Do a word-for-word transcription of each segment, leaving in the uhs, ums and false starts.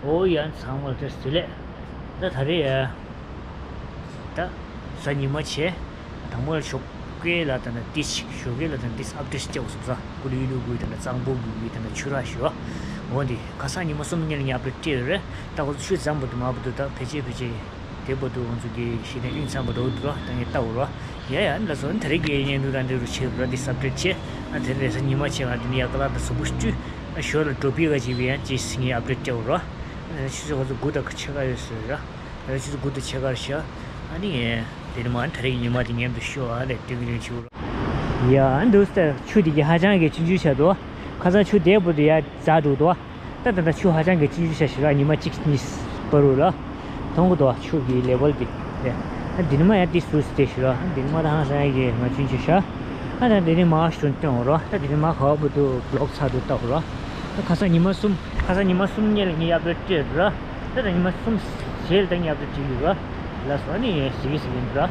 ཨོ་ཡ། ཚང་མ་ལ་བཀྲ་ཤིས་བདེ་ལེགས། ད་ད་རེས་ཡ། ད་གཟའ་ཉི་མ་བྱས། དང་པོ་ཞོགས་ཀས་ལ་ད་ན་ཏིས་ཞོགས་ཀས་ལ་ད་ན་ཏིས་ཨབ་ཌེཊ་སྤྲད་དགོས་སོང་ས། ཀུ་ལུ་ཡུ་ལུ་གུའི་ད་ན་གཙང་པོ་གུའི་ད་ན་ཆུ་རགས་ཞུ་བ། འོ་འདི་ཁ་སང་ཉི་མ་གསུམ་ཉིན་ལ་ངས་ཨབ་ཌེཊ་སྤྲད་ཡོད་རེད། ད་ཁོ་ཚོ་ཆུ་འཛམ་པོ་དུ་མ་བུ་དུ་ད་ཕལ་ཆེར་ཕལ་ཆེར། དེ་བར་དུ་ང་ཚོ་གི་གཞི་ནས་དབྱིངས་ཚང་པ་འགྲོ་འདུག་ར། ད་ངས་ལྟ་འོ་ར། ཡ་ཡ། ལ་སོ་ད་རེས་ཀྱི་བརྙན་ཐུང་ར་འདི་རུ་ཆེ་བ་ར། འདི་ཨབ་ཌེཊ་བྱས། ཨ་དེ་རེས་གཟའ་ཉི་མ་བྱས། ང་འདི་ནས་ཡ་ཀ་ལ་ད་སོ་བུ་སྤྲུལ། ཨ་ཞོར་ལ་འགྲོ་པི་ག་ཅིག་བས་ཡང་ཅི་སི་ངས་ཨབ་ཌེཊ་སྤྲད་འོ་ར། ཨ་ཆུ་ཚོད་ཁ་ཚོ་དགུ་དང་ཕྱེད་ཀ་ཡོད་ཟེར་ར། ཨ་ཆུ་ཚོད་དགུ་དང་ཕྱེད་ཀར་བཞག་ཨ་ནི་དེ་ནས་མ་ད་རེས་ཀྱི་ཉི་མ་འདི་མཉམ་དུ་ཤོ་ཨ་ལས་སྟོན་གི་ཡོད་ཆུ་ར། ཡ་འདུག་སྟེ་ཆུ་འདི་གི་ཧ་ཅང་གི་ཆུང་ཆུང་ཆགས་འདུག་ཁ་སང་ཆུ་དེ་བར་དུ་ཡ་འཛག་འདུག་འདུག་ད་ད་ད་ཆུ་ཧ་ཅང་གི་ཆུང་ཆུང་ཆགས་ཤིག་ར། ཉི་མ་གཅིག་གཉིས་བར་དུ་ལ། མཐོང་གི་འདུག་ཆུ་གི་ལེ་ཝལ་དེ། ཨ་འདི་ནི་མ་ཡ་ཏི་སུ་སི་ཏེ་ཤི་ར། ཨ་འདི་ནི་མ་ད་ཧང་སང་ཡ་གི་ང་ཆུང་ཆུང་ཤ། ཨ་ད་འདི་ནི་མ་ཤུན་སྟོན་འོ་ར། ད་འདི་ནི་མ་ཁ་བ་བུ་དུ་བློག་ཚ་དུ་ལྟ་འོ་ར། ད་ཁ་སང་ཉི་མ་གསུམ་ཁ་སང་ཉི་མ་གསུམ་ཉལ་ངི་ཡབ་ར་ཏྲེ་ར། ད་ད་ཉི་མ་གསུམ་ཞེལ་ད་ངི་ཡབ་ར་ཏྲེ་ཡུ་ར། ལ་སོ་ནི་ཡ་ཞིག་ཞིག་ཡིན་ར།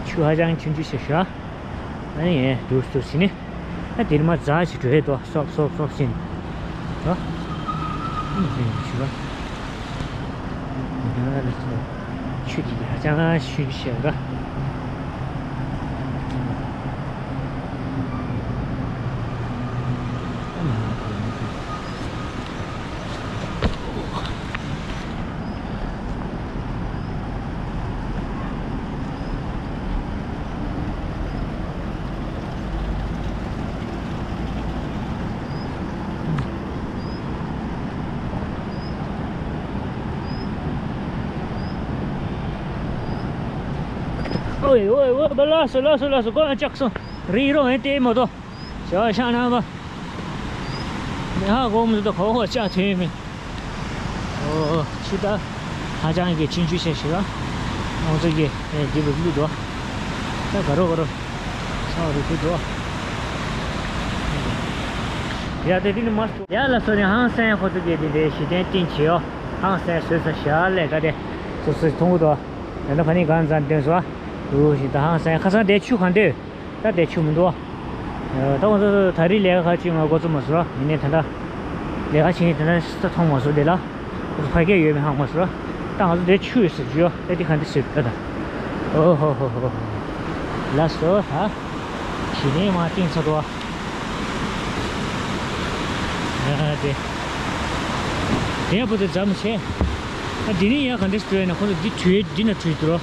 ཆུ་ཧ་ཅང་ཆུང་ཆུང་ཤ་ཤ། ཨ་ནི་ཡ་འདུག་སུ་ཕྱིན་ནི། ཨ་དེར་མ་རྫ་ཞིག་འགྲོ་ཡས་དོ། སོབ་སོབ་སོབ་ཕྱིན། ཨ་ནི་ཕྱིན་ཆུ་བ། ང་ལ་སོ་ཆུ་དེ་ཧ་ཅང་ཤུགས་ཤར་ར། ཨོའི་ཨོའི་ཨོའི། ལགས་སོ་ལགས་སོ་ལགས་སོ། ཁོ་ལ་ལྕགས་སོང་། རི་རོ་ཨེ་ཏེ་མོ་ཏོ། ཤ་ཤ་ན་བ། མི་ཧ་གོ་མི་འདུག་ཁོ་ཧོ་ཅག་ཐོན་མི། ཨོ་ཆུ་ད་ཧ་ཅང་གི་ཆུང་ཆུང་ཤ་ཤི་ར། ང་ཚོ་གི་ཨེ་འདི་བུ་བླུག་འགྲོ། ད་ག་རོ་ག་རོ། ས་རུ་བུ་འགྲོ། ཡ་དེ་དེ་ནི་མ་སུ་ཡ་ལ་སོ་ནི་ཧང་སང་ཁོ་ཚོ་གི་དེ་དེ་གཞི་རྟེན་བསྟན་བྱེད་ཡོ། ཧང་སང་བཟོས་ས་ཤ་ལས་ཀ་དེ་སོ་སོ་མཐོང་གི་འདུག་ད་ལྟ་ཕ་ནི་གང་ཙམ་སྟོན་སོ། རུ་ཞིག་ད་ཧང་སང་ཁ་སང་དེ་ཆུ་གང་འདོད། ད་དེ་ཆུ་མི་འདུག་ད་ང་ཚོ་ད་རིང་ལས་ཀ་ཁ་ཅིག་ང་འགོ་རྩོམ་མ་སོང་ར། ཡིན་ནའི་ད་ལྟ་ལས་ཀ་བྱེད་མཁན་དེ་འདྲ་ས་མཐོང་མ་སོང་དེ་ལ། ཁོ་ཚོ་ཕ་སྐད་ཡོད་མེད་ཧ་གོ་མ་སོང་ར། ད་ང་ཚོ་དེ་ཆུ་ཡོད་ཟེར་རྒྱུ་ཡོད་ད་དེ་ག་འདི་ཟེར་ད་ད། ཨོ་ཧོ་ཧོ་ཧོ་ཧོ། ལགས་སོ་ད། གཞི་རྟེན་མ་བཏིང་ཚར་འདུག་ཨ་དེ། དེ་བུ་དེ་འཛམ་ཆེ། ཨ་འདི་ནི་ཡ་ག་འདི་སྤྲོད་ན་ཁོ་ཚོ་འདི་བྲུས་འདི་ན་བྲུས་འདུག་རོ།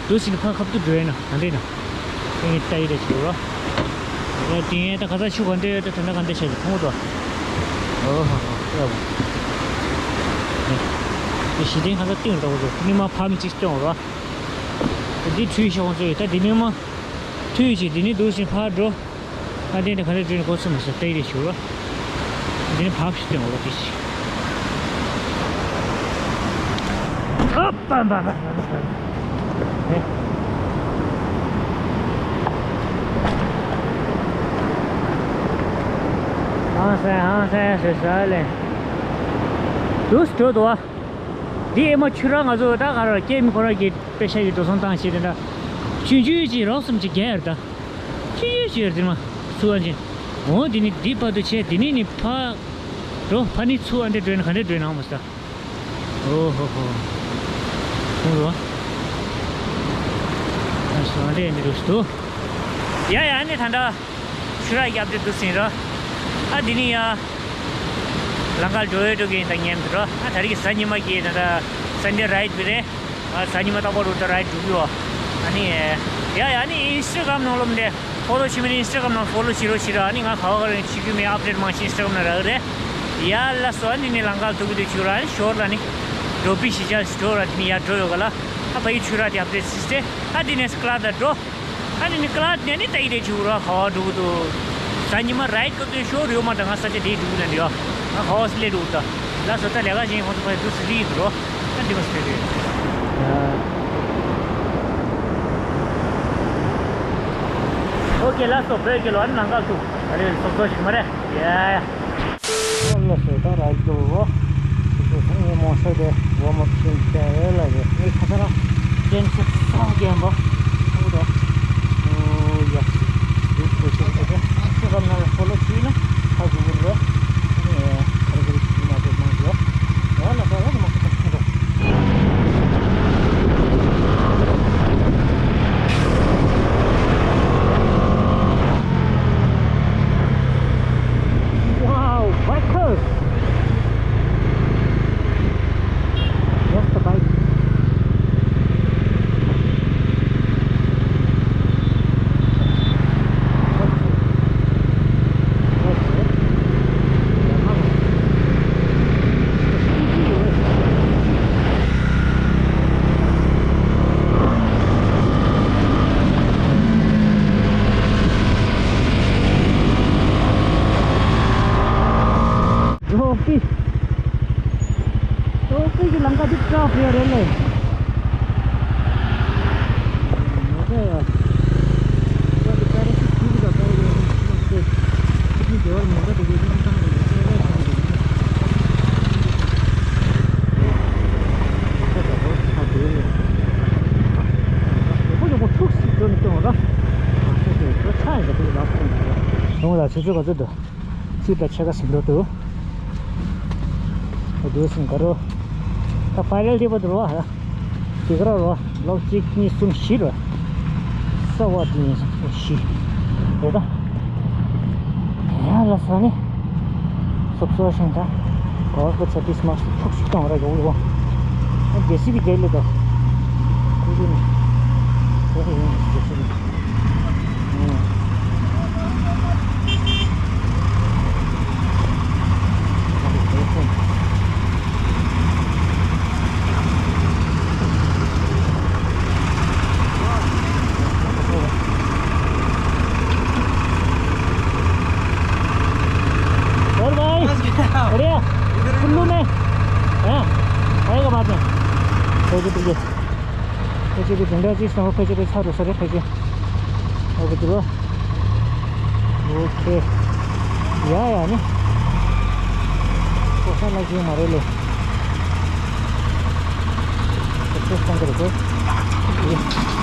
འདུག་སེ་ནི་ཕར་ཁ་ཐུག་འགྲོ་ཡས་ན་ག་འདྲས་ན། དེ་ངས་ལྟ་ཡི་རེད་ཞུ་རོ། ཨོ་དེ་ཡས་ད་ག་ས་ཆུ་ག་འདྲས་ཡོད་ད་དེ་འདྲ་ག་འདྲས་བྱས་ཀྱི་མཐོང་གི་འདུག་ཨོ་ཧོ་ཧོ་ཧོ། དེ་གཞི་རྟེན་ག་ས་བཏིང་འགྲོ་གི་འདུག་མི་མ་ཕ་མི་གཅིག་སྟོན་རོ། དེ་འདི་འཁྲུས་ཤོག་ཚོ་ཡོད་ད་འདི་མི་མ། འཁྲུས་ཀྱི་འདི་ནི་འདུག་སེ་ཕར་འགྲོ། ཨ་དེ་འདྲ་ག་འདྲ་འགྲོ་ནི་གོ་ཚོད་མ་སོང་ལྟ་ཡི་རེད་ཞུ་རོ། འདི་ནི་བབས་ཤིག་སྟོན་འོ་དེ་ཞིག་ཨ་པ་པ་པ་པ་པ། ཧང་སང་ཧང་སང་ཟེར་ས་ལས། འདུག་སེ་འགྲོ་འདུག་ཨ། འདི་ཨེ་མ་ཆུ་ར་ང་ཚོ་ད་ག་ར་སྐྱེས་མི་ཁོ་ར་གི་པེ་ཤ་གི་འགྲོ་སོང་བཏང་ཞེས་དེ་འདྲ། ཆུང་ཆུང་ཅིག་རོགས་སུམ་ཅིག་རྒྱག་ཡར་ད། ཆུང་ཆུང་ཅིག་ཡར་དེ་མ་སུ་ཨ་ཅེ། འོ་དེ་ནི་འདི་བར་དུ་ཆེ་དེ་ནི་ནི་ཕ། རོ་ཕ་ནི་ཚུ་ཨ་འདྲེ་འགྲོ་ན་ག་འདྲེ་འགྲོ་ན་མ་ས། ཨོ་ཧོ་ཧོ། ཁོང་རོ། ཨ་སུ་ཨ་འདྲེ་འདི་རུ་སྟོ། ཡ་ཡ་ནི་ད་འདྲ། ཆུ་ར་རྒྱབ་དེ་འདུག་སེ་ར། ཨ་འདི་ནི་ཡ། ལང་ཀར་འགྲོ་ཡོད་འགྲོ་གི་ཡིན་ད་ཉན་འདུག་ར། ཨ་ད་རེས་ཀྱི་གཟའ་ཉི་མ་གི་ད་ད་སན་ཌེ་རའེ་ཌི་བི་རེད། ཨ་གཟའ་ཉི་མ་རྟག་པར་རུ་ད་རའེ་ཌི་འགྲོ་གི་ཡོད། ཨ་ནི་ཡ་ཡ་ནི་ཨིན་སི་ཊ་གྷ་རམ་ནང་ལོགས་མི་འདྲ་ཕོ་ལོ་བྱེད་མི་ནི་ཨིན་སི་ཊ་གྷ་རམ་ནང་ཕོ་ལོ་བྱེད་རོགས་བྱེད་ར། ཨ་ནི་ང་ག་བ་ག་རེ་བྱེད་རྒྱུ་མེད་ཨབ་ཌེ་ཊི་མང་ཤོས་ཨིན་སི་ཊ་གྷ་རམ་ནང་རག་གི་རེད། ཡ་ལ་སོ་ཨ་ནི་ནི་ལང་ཀར་ཐུག་གི་འདུག་ཆུ་ར་ཨ་ནི་ཞོར་ལ་ནི་འགྲོ་པི་ཞི་ཅལ་ཞིག་འགྲོ་ར་དེ་ནི་ཡ་འགྲོ་ཡོད་ག་ལ། ཨ་ཕ་གི་ཆུ་ར་དེ་ཨབ་ཌེ་ཊི་སིས་ཏེ་ཨ་དེ་ནས་ཀ་ལ་ད་འགྲོ། ཨ་ནི་ནི་ཀ་ལ་ནས་ནི་ལྟ་ཡི་རེད་ཆུ་ར་ག་བ་འགྲོ་གི་འདུག་གཟའ་ཉི་མ་རའེ་ཌི་སྐབས་དུས་ཤོར་ཡོད་མ་ད་ང་ས་ཆ་དེ་འགྲོ་གི་ན་འདི་ཡ། ང་ག་བ་སི་ལེ་འགྲོ་གི་ད། ལ་སོ་ད་ལས་ཀ་བྱེད་མཁན་ཁོང་ཚོ་ཕ་གི་འདུག་སེ་ལི་ཡི་འགྲོ། ཨ་འདི་མ་སི་ལེ་རེད། ཨོ་ཀེ་ལགས་སོ། བོད་ཀྱི་ལོ་ཨ་ནི་ནང་ཁག་ཏུ་ཨ་རེ་སོ་སོ་ཞིག་མ་རེད་ཡ་ཡ། ཨོ་ལགས་སོ་ད་ར་ལོ། སོ་སོ་ངའི་མོ་ས་དེ་ཝོམ་ཨབ་བྱེད་བྱས་ལ་རེད། ངའི་ཁ་ས་ར་ཅན་ས་ས་རྒན་པ་ཨོ་ད། ཨོ་ཡ། འདུག་སེ་བྱས་ཏེ་ཁ་ས་ན་ལ་ཧོ་ལོ་ཆུ་ན་ཁ་གུ་གུ་རེད། ཨ་ནི་ཁ་ར་གུ་རུ་ཆུ་ན་དེ་མང་ ཏོག་ཙི། ཏོག་ཙི་གི་ལམ་ཁ་འདི་ཀྲག་ཕེ་རེད་ལེ། མོ་ཊ་ཡ། ཁོ་འདི་ཀ་ར་ཤི་ཤི་གི་ད་ད་ཡོད་ནི་ཏོག་ཙི། ཁྱེད་ཀྱི་འདི་བར་མོ་ཊ་འདི་གའི་རྣམ་གྲངས་འདི་ཀ་ར་ཤི་གི་འདུག་ཁོ་ད་ལོ་ཁ་བདེ་ལེ། ཡོད་པོ་ཡོད་པོ་ཁྲུག་ཞིག་འགྲོ་ནི་སྟོན་ར། ཁོ་ཚོ་ཁོ་ཆ་ཡི་འདི་ལ་སོང་། ཡོང་ལ་ཆུ་ཚོད་ག་ཚོད་འདུག་གཅིག་དང་ཕྱེད་ཀ་ཟིན་འགྲོ་འདུག་ཨ་འདུག་སེ་འགྲོ། ད་ཕ་རེལ་དེ་པ་འདུག་རོ། དེ་ག་ར་རོ། ལོག་གཅིག་གཉིས་གསུམ་བཞི་རོ། ས་བ་དེ་ནས་བཞི་རེད་ད། ཡ་ལ་ས་ནི་སོབ་སོ་ཤིང་ད། གོ་བ་ཚ་པིས་མ་ཤུགས་ཤུགས་གཏོང་ར་ཡོང་ཡོང་། ཨ་ཇེ་སི་བི་དེ་ལས་ད། ཁོ་ཚོ་ནི་ཁོ་ཚོ་ཡོང་ཇེ་སི་བི། और भाई, बढ़िया। कुल्लू में। हैं? आएगा बाद में। ठीक है, ठीक है। ཕལ་ཆེར་དེ་འདྲ་ཅིག་སོང་། ཕལ་ཆེར་དེ་ཚར་འགྲོ་ས་རེད་ཕལ་ཆེར། ཨོ་ཁེ་འདུག་བ། ཨོ་ཁེ། ཡ་ཡ་ནི། ཁོ་ས་ལ་ཅིག་མ་རེད་ལེ། ཁོ་ཚོ་སང་གི་རེད་ཁོ།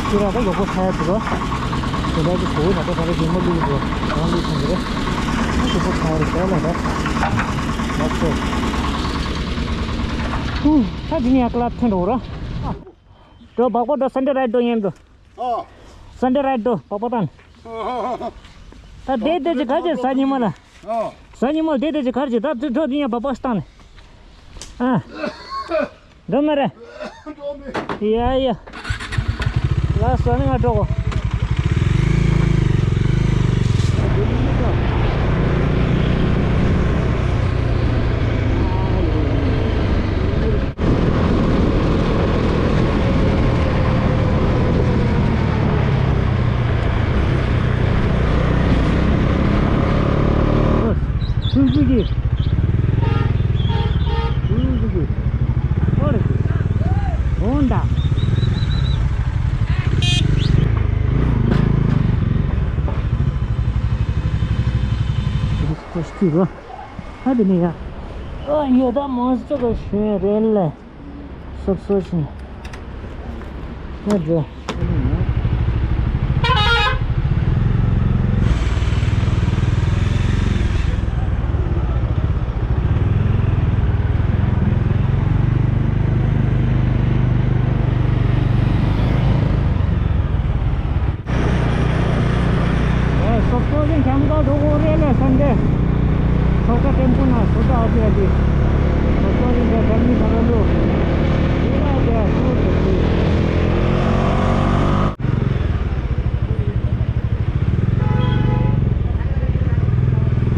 ཁྱེད་རང་ད་ཡག་པོ་ཆགས་ཡ་འདུག་བ། དེ་འདྲ་ཅིག་བཟོ་ན་ད་ད་རེ་གི་མ་ལུས་འགྲོ་རང་ལུས་སོང་གི་རེད། ཁོ་ཚོ་ཆགས་རེད་ཟེར་ལ་ད། ལགས་སོ། ད་འདི་ནི་ཡ་ཀ་ལ་ཐོན་འགྲོ་ར། འགྲོ་བག་པོ་འགྲོ། སན་ཌེ་རའིཌ་འགྲོ་ཡིན་འགྲོ། ཨ། སན་ཌེ་རའིཌ་འགྲོ་བག་པོ་བཏང་། ཨ། ད་བསྡད་བསྡད་ཅིག་ག་ཅིག་གཟའ་ཉི་མ་ལ། ཨ། གཟའ་ཉི་མ་ལ་བསྡད་བསྡད་ཅིག་ག་ཅིག་ད་འགྲོ་འདི་ཡང་བག་པོ་བཏང་ནས། ཨ། འགྲོ་མ་རེད། འགྲོ་མི། ཡ་ཡ། ལ་སོ་ནི་ང་འགྲོ་གོ། Suzuki. Suzuki. What is this? Honda. This is still, huh? How do you mean? Oh, you don't want to go. Sure, really. སོབ་སོབ་ཤིང་། ཨ་འགྲོ། སོག་པོ་རིན་ཁྱམས་ཀ་འགྲོ་དགོས་རེད་ལ་སན་ཌེ། སོག་པོ་ཊེམ་པོ་ན་སོ་ཏ་ཨ་ཏི་ཨ་ཏི། སོག་པོ་རིན་ག་ག་མི་ག་ར་ལོ། ཨེ་ཡ་ཡ་སོ་ཏ་ཏི།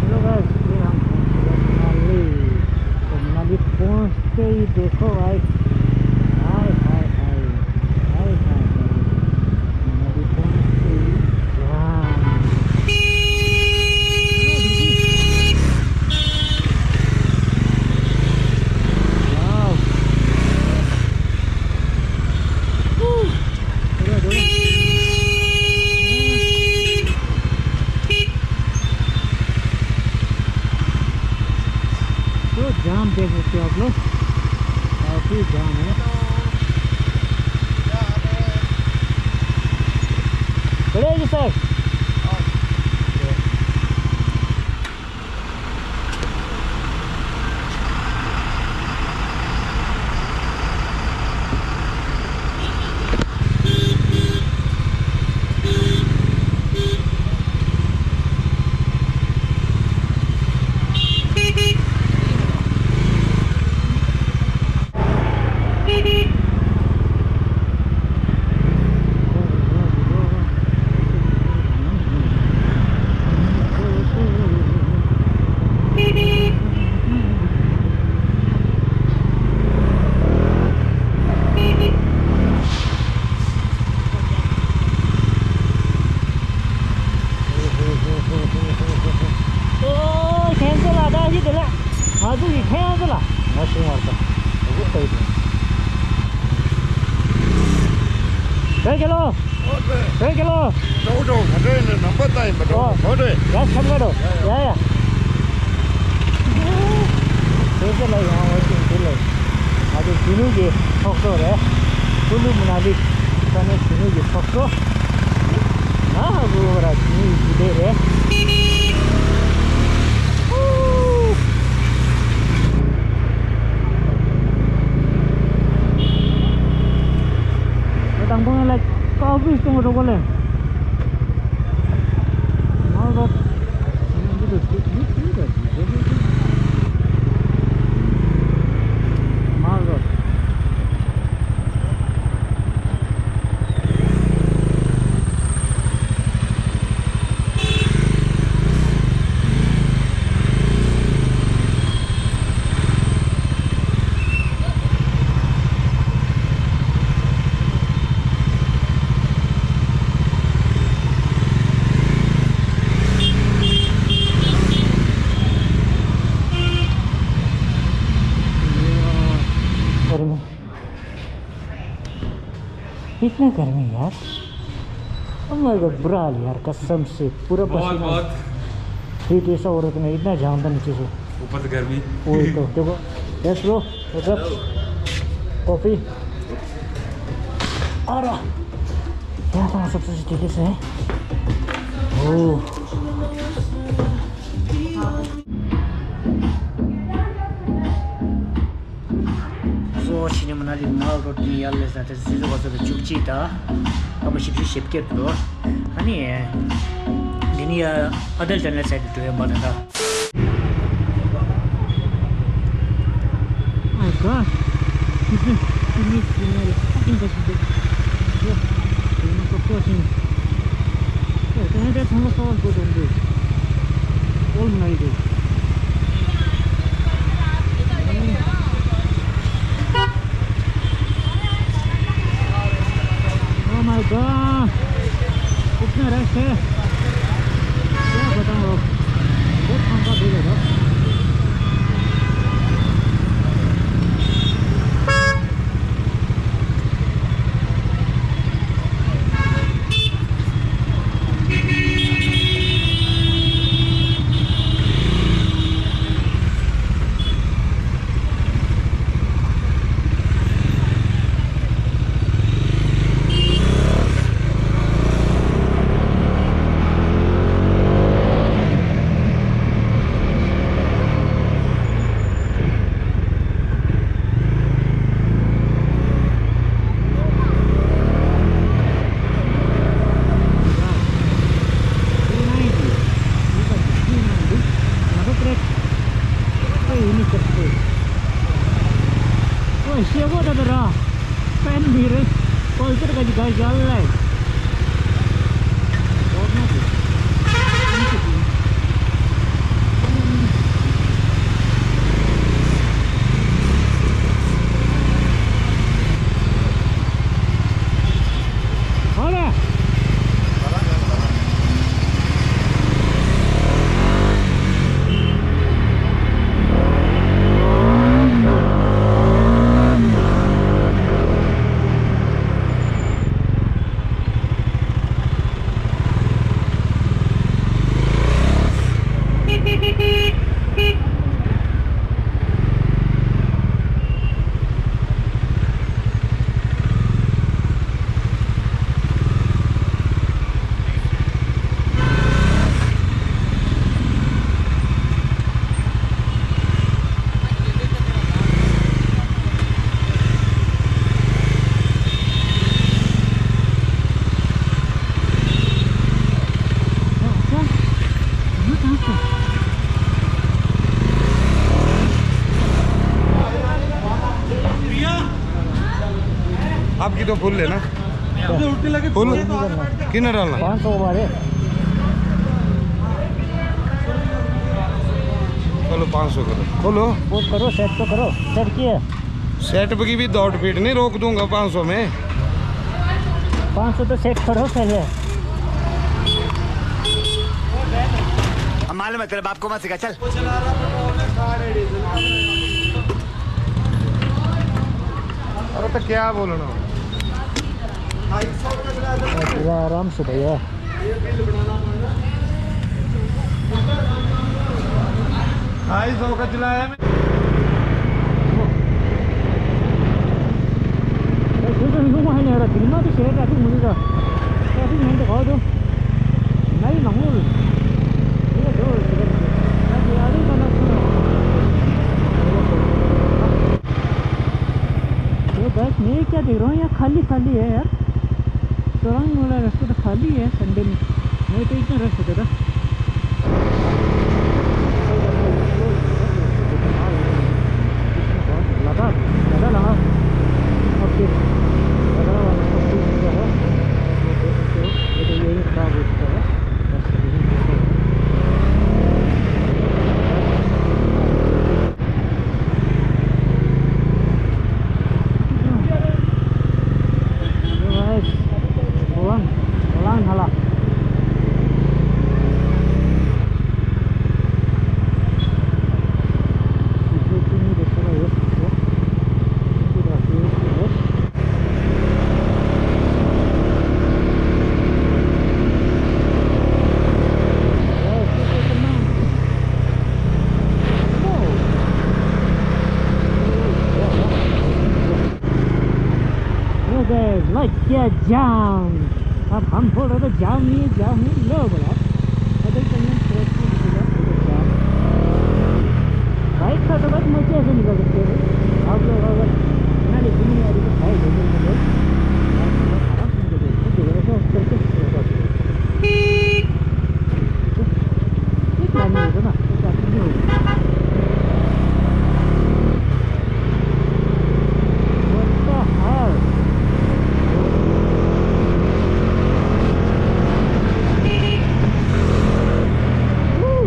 Hello guys, ये हम पहुंच गए मनाली। तो मनाली पहुंचते ही देखो भाई, हाय हाय हाय। हाय, हाय, हाय। नदी पहुंच गई। वाह। वाह। पूरा दो। तो जाम देख सकते हो आप लोग, काफी जाम है। Where are you, sir? ཨོ། ཁྱེད་ཚོ་ལ་ད་ཧི་དེ་ལ། ང་ཚོ་ཡི་ཁ་ཡང་ཚོ་ལ་ང་ཤིང་བར་ས་ང་ཚོ་ལྟ་ཡི་དེ། བོད་རྒྱལ་ལོ། བོད་རྒྱལ་ལོ། ཀྲོའུ་ཀྲོའུ། ང་ཚོའི་ནི་ནམ་པ་ལྟ་ཡིན་པ་འགྲོ། ཨོ། ང་ཚོས། ཡ་ཤམ་ག་འགྲོ། ཡ་ཡ། བོད་རྒྱལ་ལོ་ཡང་འོ་ཞིག་འདི་ལས། ང་ཚོ་གཞོན་ནུ་གི་ཚོགས་གཙོ་རེད། ཀུ་ལུ་མ་ན་ལི་ས་གནས་གཞོན་ནུ་གི་ཚོགས་གཙོ། ང་ཧ་གོ་བ་ར་གཞོན་ནུ་གི་དེ་རེད། དང་པོ་ལ་ཀའོ་ཕི་སྟོང་རོགས་ལས། མ་རོ། མ་རོ། इतना गर्मी यार। Oh my God, बुरा हाल यार, कसम से पूरा बहुत, पसीना। बहुत। ये कैसा हो रहा है, इतना जानता नहीं चीज़। ऊपर से गर्मी। वही तो, देखो। Yes bro, what's up? Coffee। आ रहा। क्या था सबसे ठीक से है? ओह। གཙོ་བོ་ཕྱི་ཉིན་མ་ན་ལི་མའོ་རོ་ཌི་ནས་ཡར་སླེབས་ས་དེ་སུད་སི་བ་ཚོ་དང་བཅུ་གཅིག་དང་སྐར་མ་བཞི་བཅུ་ཞེ་བརྒྱད་འགྲོ། ཨ་ནི་འདི་ནས་ཡར་ཨ་དལ་ཊ་ནལ་སའིཌ་དུ་འགྲོ་ཡ་མ་ད་ད། Oh my God. This is, this is, you know, fucking best. Yeah. You know, of course, you know. Yeah, can I get some of the sauce good on this? All my day. Oh my God. कितना रश है। क्या बताऊँ अब। बहुत ठंडा भी लगा। आपकी तो फुल है ना? फुल? कितना डालना? पाँच सौ वाले। चलो, पाँच सौ करो। खोलो। वो करो, सेट तो करो। सेट किया? सेट की भी दौड़ पीट नहीं, रोक दूंगा पाँच सौ में। पाँच सौ तो सेट करो पहले। मालूम है, तेरे बाप को मत सिखा, चल। अरे तो क्या बोलना? पूरा आराम से भैया। ढाई सौ का चलाया मैं। ये बस, मैं क्या देख रहा हूँ यार, खाली खाली है यार। चौरांग वाला रास्ता तो खाली है संडे में, नहीं तो इतना रश होता था। लगा, लगा, लगा। ओके, लगा वाला सब कुछ है। ये तो, ये खराब हो चुका है। बस, यही है। Guys, like, yeah, jam. अब हम बोल रहे थे, jam नहीं है, jam नहीं, लो बोला। अगर कहीं हम सोच के निकला, तो jam। बाइक का तो बस मजे से निकल सकते हैं। आप लोग अगर ना, लेकिन ये अभी तो भाई, लेकिन तो भाई, आप लोग आराम से निकल जाइए। तो ऐसा करके निकल जाते हैं। ठीक है, नहीं होगा ना, तो बात नहीं होगी। What the hell? Woo!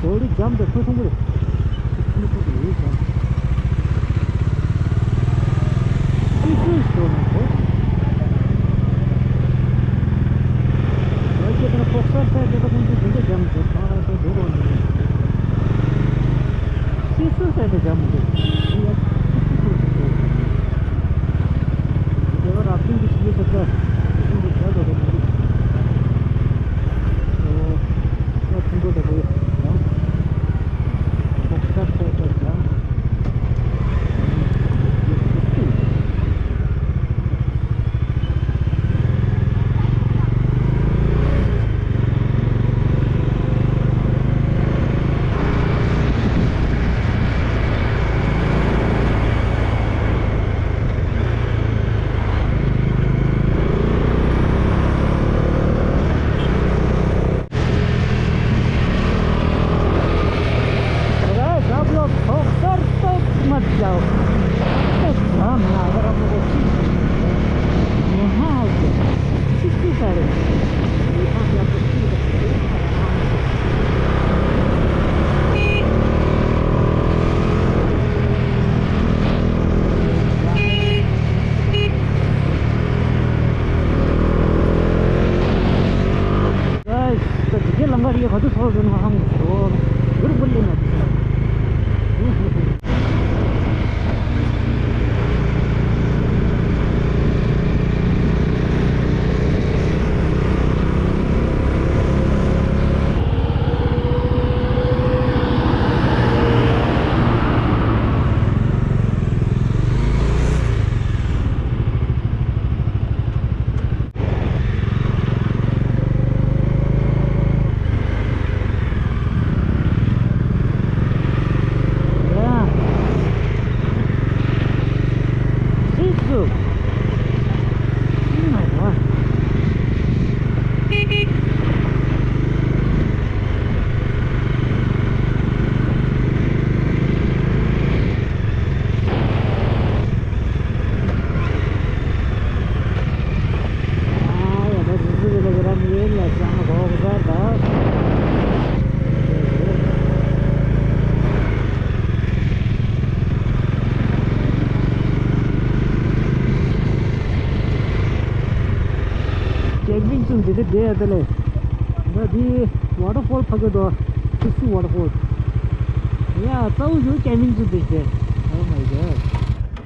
ཨོ་རི་འཇམ་དང་ཐོ་ཐོང་གི་རེད། ཐོ་ཐོང་གི་རེད་འཇམ། ཅི་ཅི་ཞོ་ནི་གོ། ཡ་ཁྱེད་ཀྱི་ཕོག་སར་སར་དེ་ད་ཁོང་ཚོ་དེ་འདྲ་འཇམ་དེ་ཕ་ལ་དེ་འགྲོ་གོ་ནི། ཤི་སུ་ཟེར་ཏེ་འཇམ་མི་འདུག་ཡ་ཤི་སུ་ཟེར་ཏེ། དེ་བ་རབ་བྱུང་གི་ཤི་ཡོད་ཟེར་ཏེ། དེ་བཞིན་དུ་བྱ་དགོས་པ་མི་འདུག་ཨོ། ཨོ་ཐུང་པོ་དེ་པོ་ཡོད། ཁ་ཐུག་ཚོར་འདུག་ང་ཧང་ཚོར་བུར་བུར་ལེན་ན། ཀེམ་པིང་ཚུགས་འདི་འདི་བསྡད་ཡ་དེ་ལས། ད་འདི་ཝ་ཊར་ཕོལ་ཕ་གི་དོ། ཁུ་སི་ཝ་ཊར་ཕོལ། ཡ་རྩ་བོ་ཞུ་ཀེམ་པིང་ཚུགས་འདི་བསྡད། Oh my god.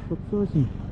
ཤོག་ཚོ་ཞིང་།